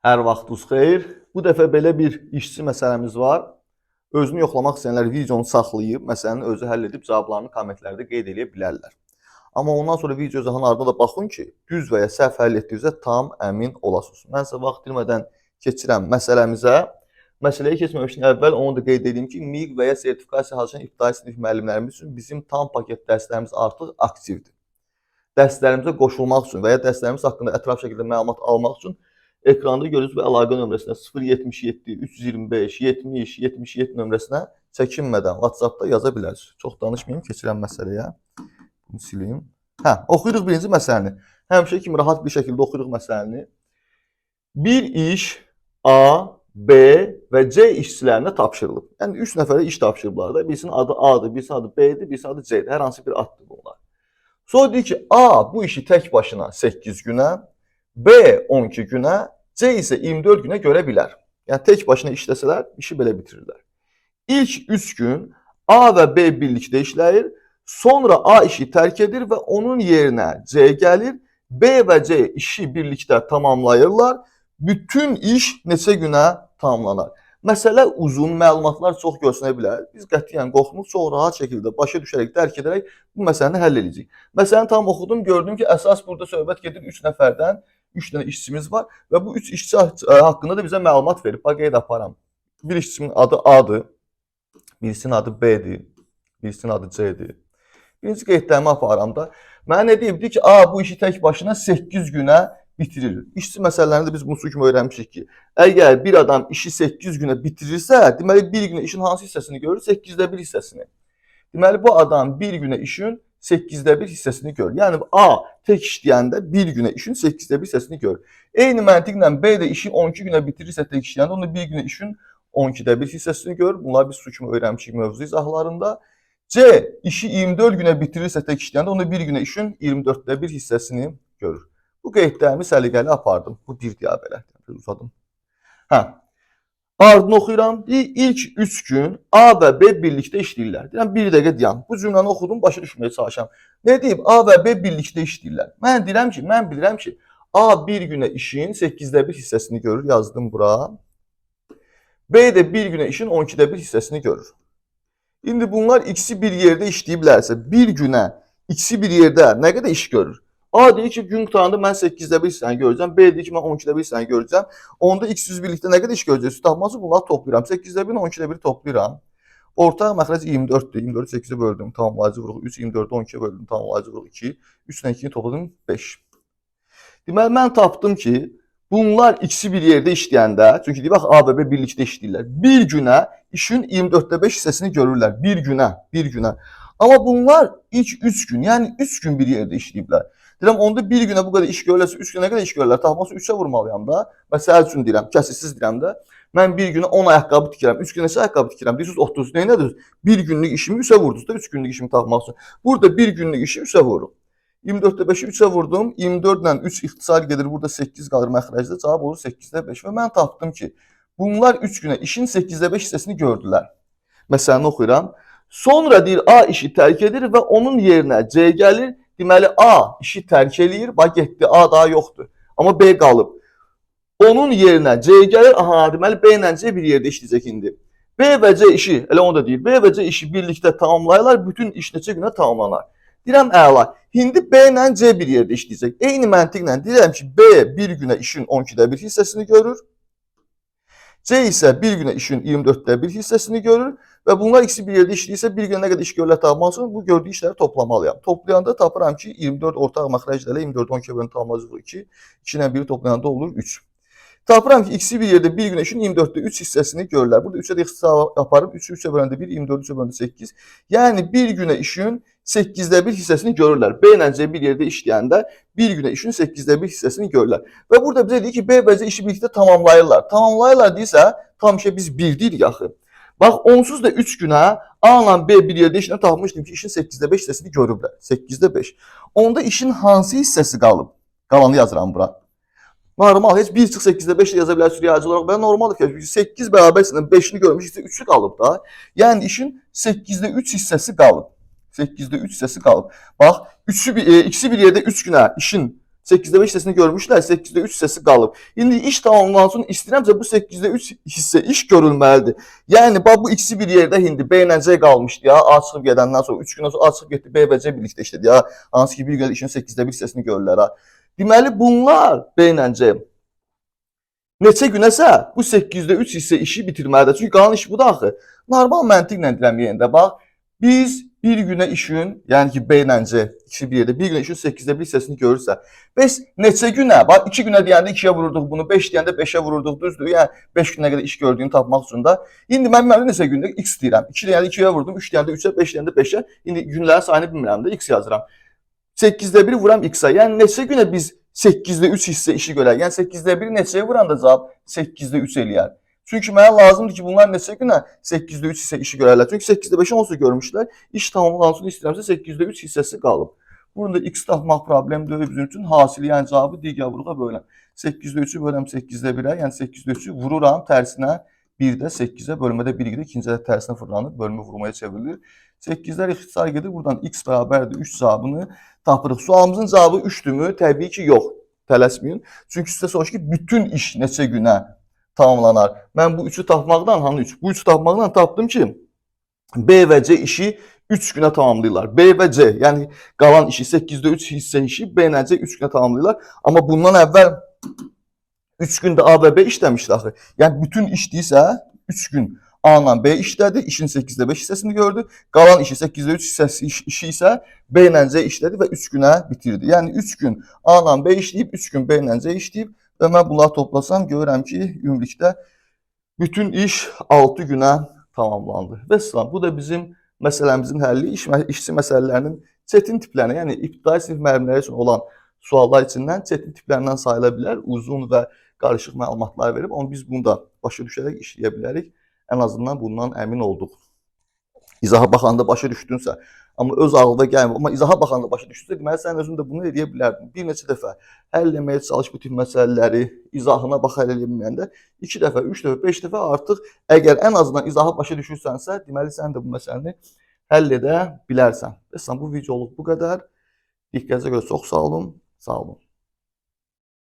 Hər vaxtınız xeyir. Bu dəfə belə bir işçi məsələmiz var. Özünü yoxlamaq istəyənlər videonu saxlayıb, məsələni özü həll edib cavablarını kommentlərdə qeyd eləyə bilərlər. Amma ondan sonra video izahının ardına da baxın ki, düz və ya səhv həll etdiyinizə tam əmin olasınız. Mən sizə vaxt itirmədən keçirəm məsələmizə. Məsələyə keçməmişdən əvvəl onu da qeyd edeyim ki, MİQ və ya sertifikasiya hazırlayan ibtidai sinif müəllimlərimiz üçün bizim tam paket dərslərimiz artıq aktivdir. Dərslərimizə qoşulmaq üçün və ya dərslərimiz haqqında ətraflı şəkildə məlumat almaq üçün ekranda görürsünüz bu əlaqə nömrəsinə 077 325 70 77 nömrəsinə çəkinmədən WhatsApp-da yaza bilərsiniz. Çox danışmayım, keçirəm məsələyə. Bunu silim. Hə, oxuyuruq birinci məsələni. Həmişə kimi rahat bir şəkildə oxuyuruq məsələni. Bir iş A, B və C işçilərinə tapşırılıb. Yəni 3 nəfərə iş tapşırıblar da. Birisinin adı A-dır, birisinin adı B-dir, birisinin adı C-dir. Hər hansı bir addır bunlar. Sonra deyir ki, A bu işi tək başına 8 günə, B 12 günə, C isə 24 günə görə bilər. Yəni tək başına işləsələr, işi belə bitirirlər. İlk 3 gün A və B birlikdə işləyir. Sonra A işi tərk edir və onun yerinə C gəlir. B və C işi birlikdə tamamlayırlar. Bütün iş neçə günə tamamlanar? Məsələ uzun, məlumatlar çox görsənə bilər. Biz qətiyyən qorxmuruq, çox rahat şəkildə başa düşərək, dərk edərək bu məsələni həll edəcəyik. Məsələni tam oxudum, gördüm ki, əsas burada söhbət gedir 3 nəfərdən, 3 dənə işçimiz var və bu 3 işçi haqqında da bizə məlumat verib. Bax, qeyd aparam. Bir işçimin adı A-dır, birisinin adı B-dir, birisinin adı C-dir. Birinci qeydlərimi aparam da. Mənə nə deyibdi ki, A bu işi tək başına 8 günə bitirir. İşçi məsələlərini də biz bunu kimi öyrənmişik ki, əgər bir adam işi 8 günə bitirirsə, deməli bir günə işin hansı hissəsini görür? 8-də 1 hissəsini. Deməli bu adam bir günə işin 8-də 1 hissəsini görür. Yəni A tək işləyəndə bir günə işin 8-də 1 hissəsini görür. Eyni məntiqlə B də işi 12 günə bitirirsə tək işləyəndə, onda bir günə işin 12-də 1 hissəsini görür. Bunları biz su kimi öyrənmişik mövzu izahlarında. C işi 24 günə bitirirsə tək işləyəndə, onda bir günə işin 24-də 1 hissəsini görür. Bu qeydlərimi səliqəli apardım. Bu bir deyə belə. Uzadım. Hə. Ardını oxuyuram. Deyir, ilk 3 gün A və B birlikdə işləyirlər. Deyirəm, bir dəqiqə dayan. Bu cümləni oxudum, başa düşməyə çalışıram. Nə deyib? A və B birlikdə işləyirlər. Mən deyirəm ki, mən bilirəm ki, A bir günə işin 8-də 1 hissəsini görür. Yazdım bura. B də bir günə işin 12-də 1 hissəsini görür. İndi bunlar ikisi bir yerdə işləyiblərsə, bir günə ikisi bir yerdə nə qədər iş görür? A deyir ki, gün qutaranda mən 8-də 1 hissəni görəcəm. B deyir ki, mən 12-də 1 hissəni görəcəm. Onda x100 birlikdə nə qədər iş görəcək? Tapmaq üçün bunları toplayıram. 8-də 1 12-də 1 toplayıram. Ortaq məxrəc 24-dür. 24-ü 8-ə böldüm, tamamlayıcı vuruq 3, 24-ü 12-yə böldüm, tamamlayıcı vuruq 2. 3 ilə 2-ni topladım, 5. Deməli, mən tapdım ki, bunlar ikisi bir yerdə işləyəndə, çünki deyir, bax, A və B birlikdə işləyirlər. Bir günə işin 24-də 5 hissəsini görürlər. Bir günə, bir günə. Amma bunlar ilk 3 gün, yəni 3 gün bir yerdə işləyiblər. Deyirəm, onda bir günə bu qədər iş görürlərsə, 3 günə nə qədər iş görürlər? Tapmaq üçün 3-ə vurmalıyam da. Məsəl üçün deyirəm, kəsiksiz deyirəm də. Mən bir günə 10 ayaqqabı tikirəm, 3 günə neçə ayaqqabı tikirəm? Deyirsiniz 30. Nə edirsiniz? Bir günlük işimi 3-ə vurdunuz da, 3 günlük işimi tapmaq üçün. Burada bir günlük işi 3-ə vururuq. 24-də 5-i 3-ə vurdum. 24 ilə 3 ixtisar gedir. Burada 8 qalır məxrəcdə. Cavab olur 8-də 5. Və mən tapdım ki, bunlar 3 günə işin 8-də 5 hissəsini gördülər. Məsələni oxuyuram. Sonra deyir A işi tərk edir və onun yerinə C gəlir. Deməli A işi tərk eləyir. Bax getdi. A daha yoxdur. Amma B qalıb. Onun yerinə C gəlir. Aha, deməli B ilə C bir yerdə işləyəcək indi. B və C işi, elə onu da deyir. B və C işi birlikdə tamamlayırlar. Bütün iş neçə günə tamamlanar? Deyirəm əla. İndi B ilə C bir yerdə işləyəcək. Eyni məntiqlə deyirəm ki, B bir günə işin 12-də 1 hissəsini görür. C isə bir günə işin 24-də 1 hissəsini görür və bunlar ikisi bir yerdə işləyirsə bir günə nə qədər iş görürlər tapmaq üçün bu gördüyü işləri toplamalıyam. Toplayanda tapıram ki, 24 ortaq məxrəclərlə 24 12 bölən tamamlayıcı 2, 2 ilə 1-i toplayanda olur 3. Tapıram ki, ikisi bir yerdə bir günə işin 24-də 3 hissəsini görürlər. Burada 3-ə də ixtisar yaparım. 3-ü 3-ə böləndə 1, 24-ü 3-ə böləndə 8. Yəni bir günə işin 8-də 1 hissəsini görürlər. B ilə C bir yerdə işləyəndə bir günə işin 8-də 1 hissəsini görürlər. Və burada bizə deyir ki, B və C işi birlikdə tamamlayırlar. Tamamlayırlar deyirsə, tam işə biz 1 deyirik axı. Bax, onsuz da 3 günə A ilə B bir yerdə işlə tapmışdım ki, işin 8-də 5 hissəsini görüblər. 8-də 5. Onda işin hansı hissəsi qalıb? Qalanı yazıram bura. Normal, heç 1 çıx 8-də 5 də yaza bilərsiniz riyazi olaraq. Belə normaldır ki, 8 bərabər hissədən 5-ini görmüşüksə 3-ü qalıb da. Yəni işin 8-də 3 hissəsi qalıb. 8-də 3 hissəsi qalıb. Bax, ikisi bir yerdə 3 günə işin 8-də 5 hissəsini görmüşlər, 8-də 3 hissəsi qalıb. İndi iş tamamlansın istəyirəmsə bu 8-də 3 hissə iş görülməlidir. Yəni bax bu ikisi bir yerdə indi B ilə C qalmışdı ya. A çıxıb gedəndən sonra 3 gündən sonra A çıxıb getdi, B və C birlikdə işlədi ya. Hansı ki bir qədər işin 8-də 1 hissəsini görürlər ha. Deməli bunlar B ilə C neçə günəsə bu 8-də 3 hissə işi bitirməlidir. Çünki qalan iş budur axı. Normal məntiqlə deyirəm yenə də bax. Biz bir günə işin, yəni ki B ilə C ikisi bir yerdə bir günə işin 8-də 1 hissəsini görürsə, bəs neçə günə? Bax 2 günə deyəndə 2-yə vururduq bunu, 5 deyəndə 5-ə vururduq, düzdür? Yəni 5 günə qədər iş gördüyünü tapmaq üçün də. İndi mən bilmirəm neçə gündür x deyirəm. 2 deyəndə 2-yə vurdum, 3 deyəndə 3-ə, 5 deyəndə 5-ə. İndi günlərin sayını bilmirəm də x yazıram. 8-də 1 vuram x-a. Yəni neçə günə biz 8-də 3 hissə işi görək? Yəni 8-də 1 neçəyə vuranda cavab 8-də 3 eləyər. Çünki mənə lazımdır ki, bunlar neçə günə 8-də 3 hissə işi görərlər. Çünki 8-də 5-i onsuz görmüşlər. İş tamamlansın istəyirəmsə 8-də 3 hissəsi qalıb. Burada x tapmaq problem deyil bizim üçün. Hasili, yəni cavabı digər vuruğa böləm. 8-də 3-ü böləm 8-də 1-ə, yəni 8-də 3-ü vururam tərsinə 1-də 8-ə bölmədə 1 gedir. İkinci ədəd tərsinə fırlanır, bölmə vurmaya çevrilir. 8-lər ixtisar gedir. Buradan x bərabərdir 3 cavabını tapırıq. Sualımızın cavabı 3-dürmü? Təbii ki, yox. Tələsməyin. Çünki sizə soruşur ki, bütün iş neçə günə tamamlanar. Mən bu 3-ü tapmaqdan, hanı 3? Bu 3-ü tapmaqdan tapdım ki, B və C işi 3 günə tamamlayırlar. B və C, yəni qalan işi 8-də 3 hissə işi B ilə C 3 günə tamamlayırlar. Amma bundan əvvəl 3 gündə A və B işləmişdi axı. Yəni bütün işdirsə 3 gün A ilə B işlədi, işin 8-də 5 hissəsini gördü. Qalan işi 8-də 3 hissəsi işi isə B ilə C işlədi və 3 günə bitirdi. Yəni 3 gün A ilə B işləyib, 3 gün B ilə C işləyib və mən bunları toplasam görürəm ki, ümumilikdə bütün iş 6 günə tamamlandı. Vəssalam, bu da bizim məsələmizin həlli. İşçi məsələlərinin çətin tiplərinə, yəni ibtidai sinif müəllimləri üçün olan suallar içindən çətin tiplərindən sayıla bilər. Uzun və qarışıq məlumatlar verib, amma biz bunu da başa düşərək işləyə bilərik. Ən azından bundan əmin olduq. İzaha baxanda başa düşdünsə, amma öz ağılda gəlmir. Amma izaha baxanda başa düşdünsə, deməli sən özün də bunu eləyə bilərdin. Bir neçə dəfə həll eləməyə çalış bu tip məsələləri, izahına bax həll eləyə bilməyəndə 2 dəfə, 3 dəfə, 5 dəfə artıq əgər ən azından izahı başa düşürsənsə, deməli sən də bu məsələni həll edə bilərsən. Məsələn, bu videoluq bu qədər. Diqqətinizə görə çox sağ olun. Sağ olun.